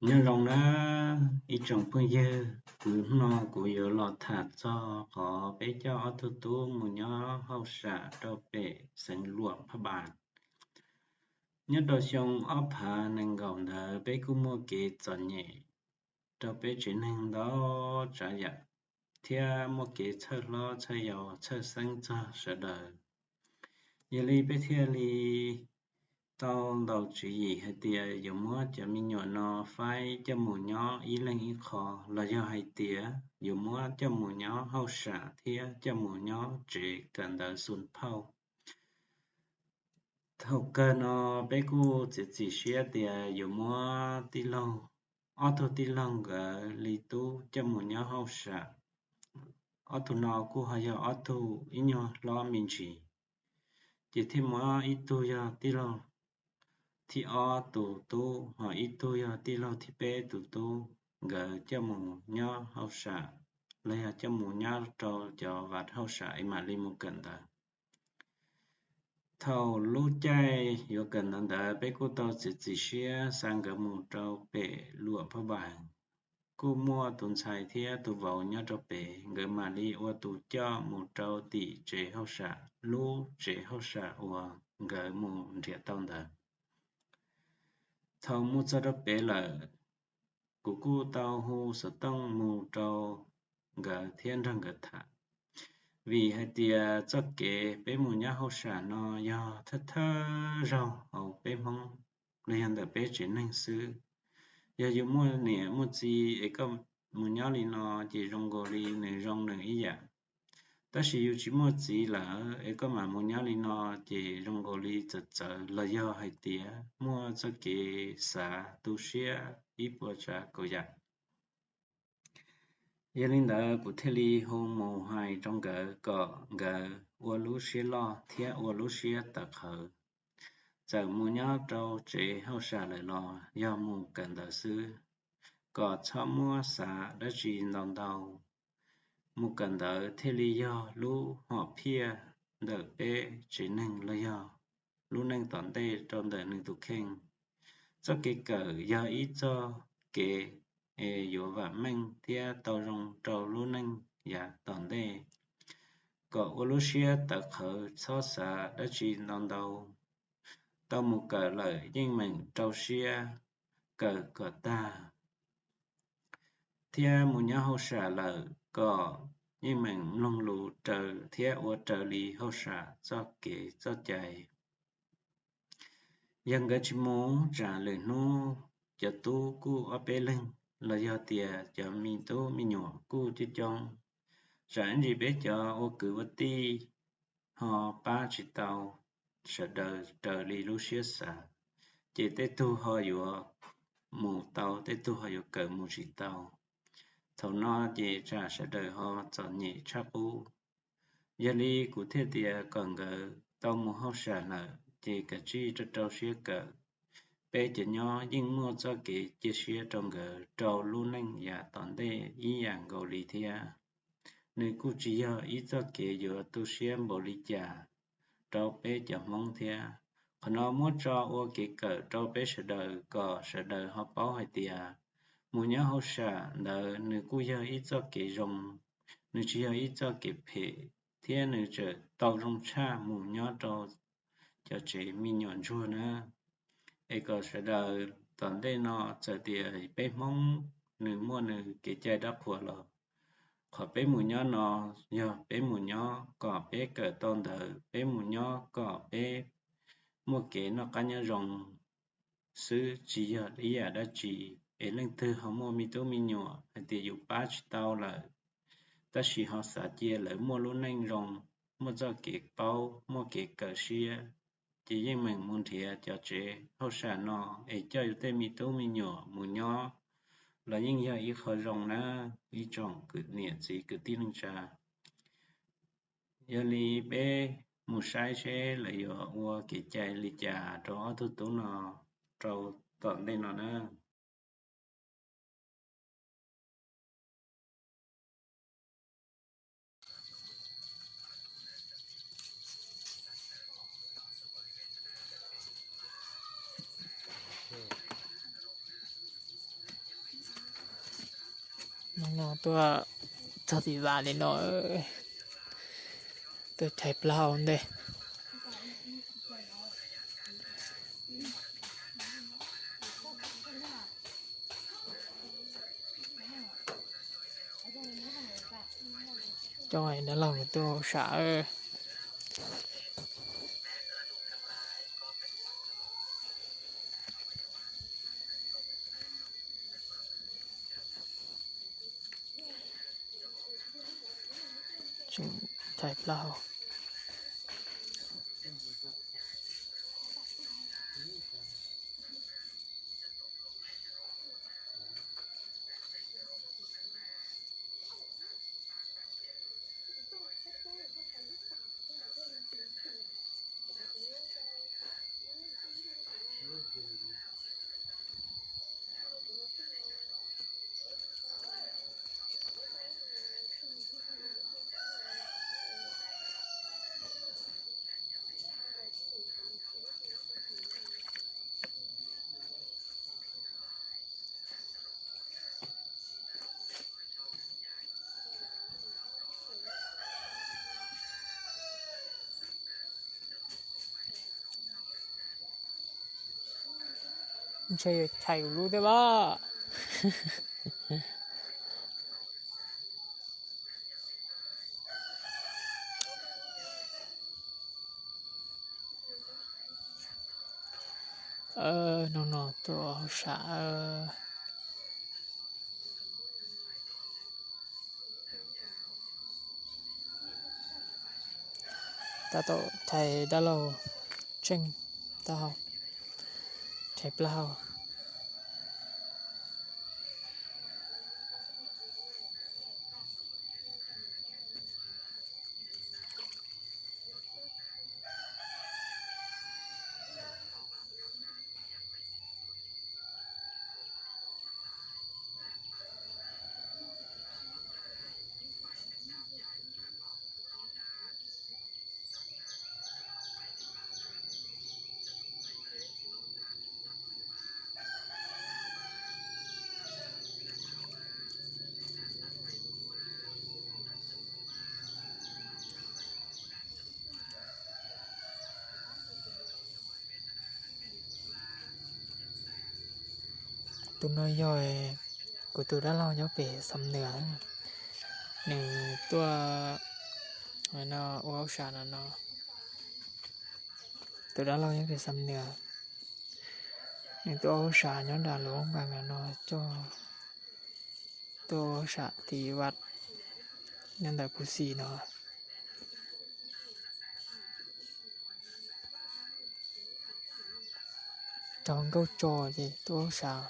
Nyob zoo nawb ib tsoom phooj ywg, kuv hnub no kuv yuav los tham txog qhov peb coj ob tug tub mus nyob hauj sam rau pem xeev Luam Phaj Npas. Nyob rau xyoo ob phav nees nkaum ntawd peb kuj muaj kev txom nyem rau peb tsev neeg ntau tsav yam, thiab muaj kev txhawj hlob txhawj yau txhawj xeeb txog sawv daws. Yog li peb thiaj li tau ntaus tswv yim hais tias yuav muab cov me nyuam no faib coj mus nyob ib leeg ib qho, los yog hais tias yuav muab coj mus nyob hauj sam thiab coj mus nyob tsev kawm ntawv xus phauj. Thaum kawg no peb kuj txiav txim siab tias yuav muab tij laug, ob tug tij laug nkawd li tub coj mus nyob hauj sam. Ob tug no kuj ho yog ob tug ib nyuag hlob me ntsis, ces thiaj muab ib tug yog tij laug thib ob tus tub, ho ib tug yog tij laug thib peb tus tub, nkawd coj mus nyob hauj sam, los yog coj mus nyob rau cov vav hauj sam es mam li mus kawm ntawv. Thaum lub caij yuav kawm ntawv ntawd peb kuj tau txiav txim siab xa nkawd mus rau pem Luam Phaj Npas. Kuj muaj tus ntxhais thiab tus vauv nyob rau pem, nkawd mam li ua tus coj mus rau tim tsev hauj sam, lub tsev hauj sam uas nkawd mus nrhiav tau ntawd. Thaum mus txog rau pem lawm, kuv kuj tau hu xov tooj mus rau nkawd thiab nrog nkawd tham, vim hais tias txoj kev peb mus nyob hauj sam no yog thawj thawj zaug hauv peb Hmoob, los yog ntawm peb tsev neeg xwb. Yog yus muaj niam muaj txiv es koj mus nyob li no ces zoo nkaus li nws zoo nws ib yam. Tab sis yus tsis muaj txiv lawm es koj mam mus nyob li no ces zoo nkaus li txawv txawv los yog hais tias muaj txoj kev xav tu siab ib puas tsav kaum yam. Yog li ntawd kuv thiaj li hu mus hais rau nkawd kom nkawd ua lub siab loj thiab ua lub siab tawv qhawv. Txawm mus nyob rau tsev hauj sam lawm los yog mus kawm ntawv xwb, kom txhob muab xav dab tsi ntau ntau. Mus kawm ntawv thiaj li yog lub hom phiaj ntawm peb tsev neeg los yog lub neej tom ntej rau ntawm nws tus kheej. Txoj kev kawm yog ib txoj kev es yuav vam meej thiab tau zoo rau lub neej yav tom ntej. Kom ua lub siab tawv qhawv txhob xav dab tsi ntau ntau. Tau mus kawm lawm yeej meem rau siab kawm kom tag, thiab mus nyob hauj sam lawm kom yeej meem mloog lus raws thiab ua raws li hauj sam txoj kev txoj cai. Yog nkawd tsis mus tsam lwm hnub cov tub kuj ob peb leeg los yog tias cov me tub me nyuam kuj coob coob, tsam ib ntsis peb cov ua kwv ua tij ho pab tsis tau sawv daws raws li lub siab xav, ces tej tug ho yuav mus tau, tej tug ho yuav kawm mus tsis tau. Thaum no ces tsam sawv daws ho txom nyem tshaj qub. Yog li kuv thiaj tias kom nkawd tau mus hauj sam lawm ces kav tsij rau rau siab kawm. Peb cov nyob yeej muaj txoj kev cia siab rau nkawd rau lub neej yav tom ntej ib yam nkaus li thiab. Nws kuj tsis yog ib txoj kev yuav tu siab npaum li cas rau peb cov Hmoob thiab. Qhov no muab tso ua kev kawm rau peb sawv daws kom sawv daws ho paub hais tias mus nyob hauj sam ntawd nws kuj yog ib txoj kev zoo, nws tsis yog ib txoj kev phem, thiab nws tseem tau zoo tshaj mus nyob rau cov tsev me nyuam ntsuag na. Es kom sawv daws tom ntej no txawm tias peb Hmoob nws muaj nws kev cai dab qhuas los, qhov peb mus nyob no yog peb mus nyob kom peb kawm tau ntawv, peb mus nyob kom peb muaj kev noj qab nyob zoo xwb, tsis yog ib yam dab tsi. Es leej twg ho muaj me tub me nyuam hais tias yus pab tsis tau lawm, tab sis ho xav cia lawv muaj lub neej zoo, muaj txoj kev paub, muaj kev kawm siab, ces yeej meem mus nrhiav cov tsev hauj sam no es coj yus tej me tub me nyuam mus nyob los yeej yog ib qho zoo na, ib tsoom kwv niam txiv kwv tij neej tsa. Yog li peb mus saib seb lawv yuav ua kev cai li cas rau ob tug tub no rau tom ntej no na. No tuaj txog tim vas li no, tuaj chais plaub hau ntej. Coj dab laug tuaj hauj sam. Chais plaub hau. Ntshe yuav chais kuv lub thiab pab. Hnub no tuaj hauj sam. Tab tom chais dab laug Tsheej taub hau, chais plaub hau. Tus no yog kuv tus dab laug nyob pem Xam Nuas, nws tuaj ua hauj sam no no. Tus dab laug nyob pem Xam Nuas, nws tuaj ua hauj sam nyob nram lub npas no, coj tuaj ua hauj sam tim vaj nyob ntawm Phuv Xim no. Cog nkauj tso ces tuaj ua hauj sam.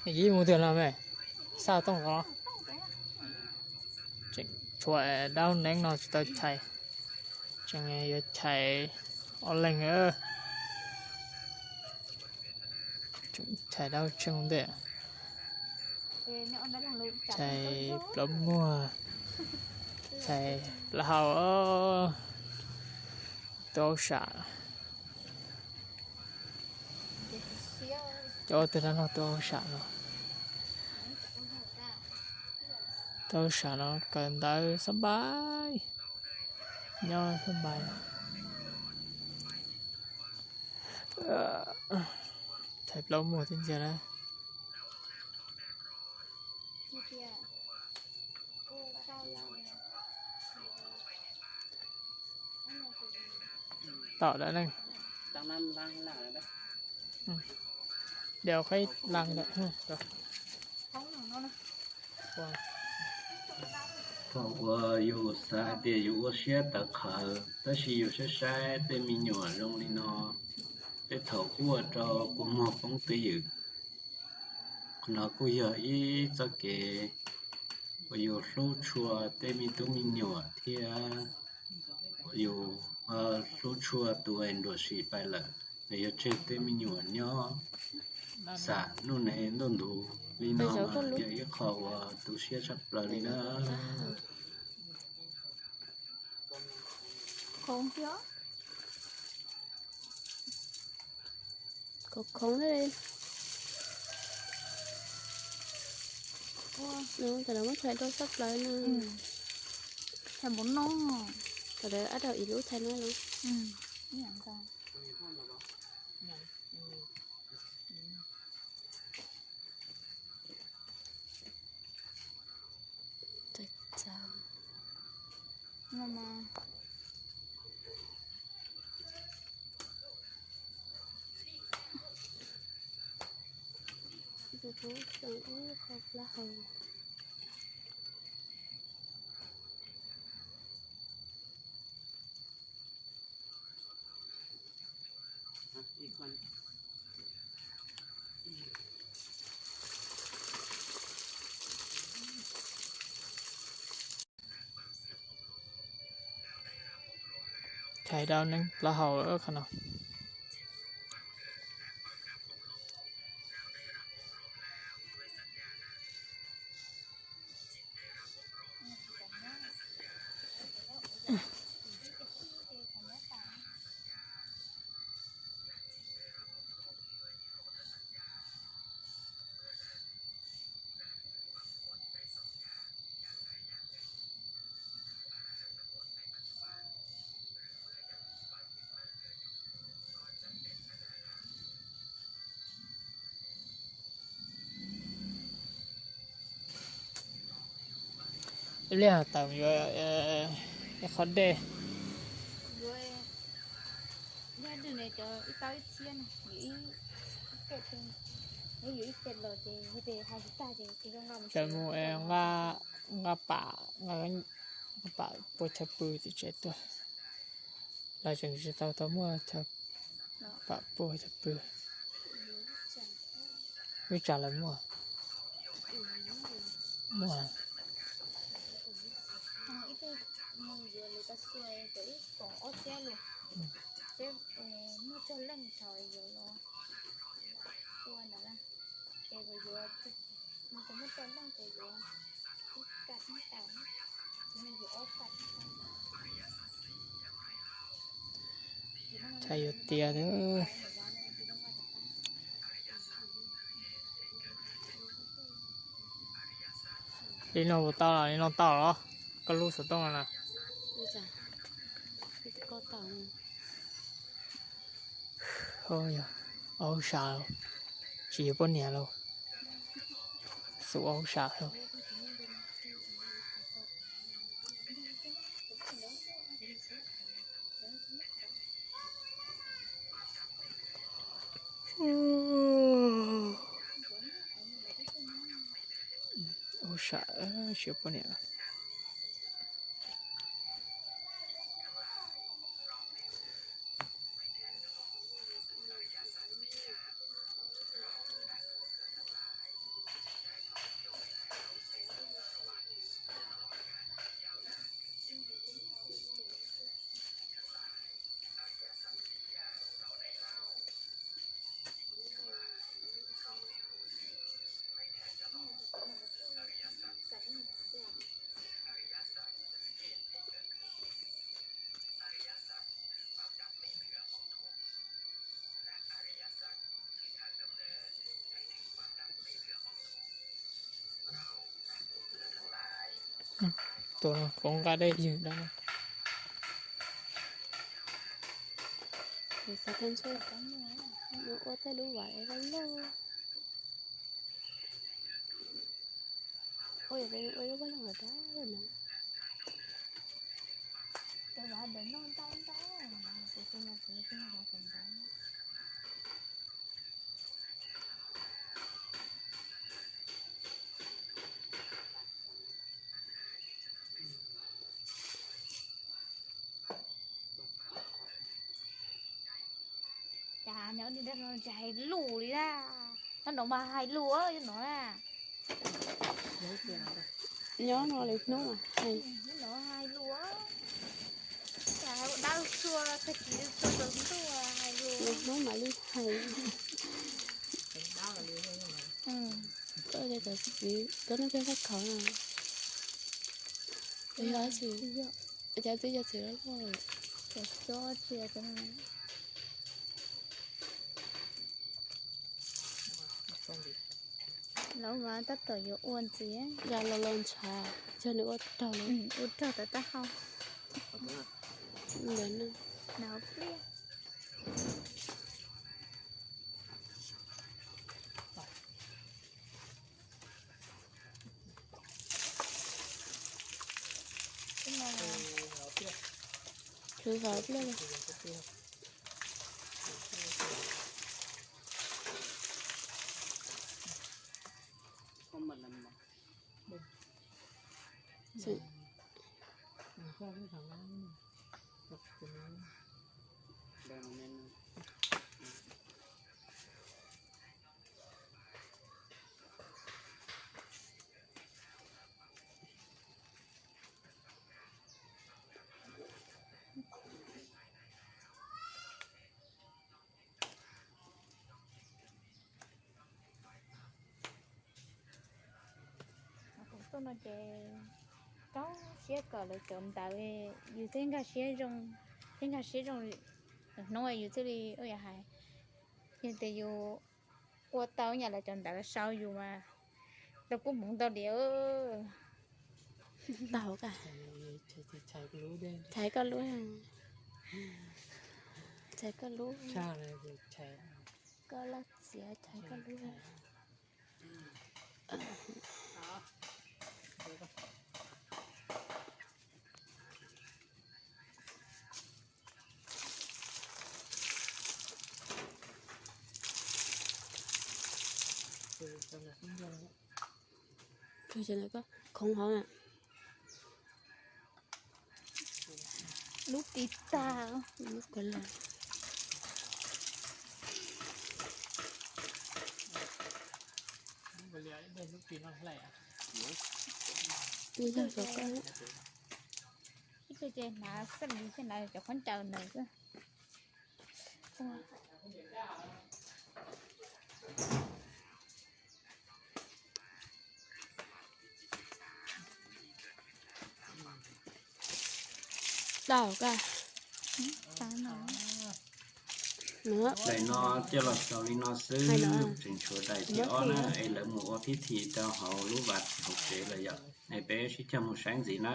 Ib mus twg no me, xaj tooj los. Tseem tshuav dab neeb no tsis tau chais, tseem yuav chais ob leeg. Chais dab tsheej ntej, chais plaub muag, chais plaub hau. Tuaj hauj sam. Coj tus dab laug tuaj hauj sam no. Tuaj hauj sam no kawm ntawv xab npais, nyob xab npais. Chais plaub muag twb ntxias lawm. Tom dab neeg. Dab khaib laj lawm. Thaum uas yus xav hais tias yus ua siab tawv qhawv tab sis yus saib saib tej me nyuam zoo li no, tej thaum kuj ua rau kua muag poob twj ywm. Qhov no kuj yog ib txoj kev uas yus hlub tshua tej me tub me nyuam thiab yus hlub tshua tus uas nruam sim pais lawm, nws yuav tseg tej me nyuam nyob xam nuj nev ntuj ntuv li no, yog ib qho uas tu siab tshaj plaws li na. Khoov khoov li. Tam no muab tshais rau sab plaws no. Tshais npaum no. Tam no ab daug ib lub tshais no los. Tshais rau neeg plaub hau qhov no. Ib pliag tawm yuav ib qho dej. Tseem mus nqa pam, nqa pam puag chaw pw tim tsev tuaj. Lawv tseem tsis tau tau muaj chaw pam puag chaw pw. Vij tsam lawv muaj. Muaj. Tshais yuav tiav. Li no puas tau, li no tau los? Koj lub xov tooj no na. Aub sam, tsis yuav poj niam lauj. Xub aub sam lauj. Aub sam, tsis yuav poj niam. Tus no kuv nqa dej ywg rau. Xav tau ntshe ua tej lub vas es loj loj. Ua yog ua lub vaj loog los dab na. Tus vas ntawd noj ntau ntau, kuv tus no kuv tus no vas ntawd. Nyob li no tsis hais lus li na. Nyob no mas hais lus, nyob no na. Nyob no lwm hnub mas hais. Nyob no hais lus. Dab tshua, tag kis tshua tsaus ntuj hais lus. Lwm hnub mam li hais. Koj cov txiv, koj nej cov thaj khov no. Yog tsis, cov txiv cov txiv loj loj. Cov cob tsis yog cov no. Lawv mas tab tom yuav ua ntxiv. Yog los los ntshav, yog nws ua raug, ua raug tom taub hau. Ntawd na. Nws hauv pliaj. Khwv hauv pliaj. Kuv tuaj no ces rau siab kom lawv cov ntawv, yus thiaj nkag siab zoo, thiaj nkag siab zoo, hnub yus thiaj li ua yam hais. Yog tias yus ua tau ib yam lawv cov ntawv sau yus mas rau kub hmoov ntau diam. Tau ka. Chais koj lub, chais koj lub, koj loj txiav chais koj lub. Khoov hauv na. Lub tis tag, lub kuv lag. Ib yog cov koj. Ib co ces hnav xeem li thiaj hnav cov khaub ncaws ntawd xwb. Tau ka. Daim no coj los xaus li no xwb, tseem tshuav daim thib ob na, es lawv mus ua pib thi rau hauv lub vaj hauv tsev lawm yom, es peb sib cog mus saib ntxiv na.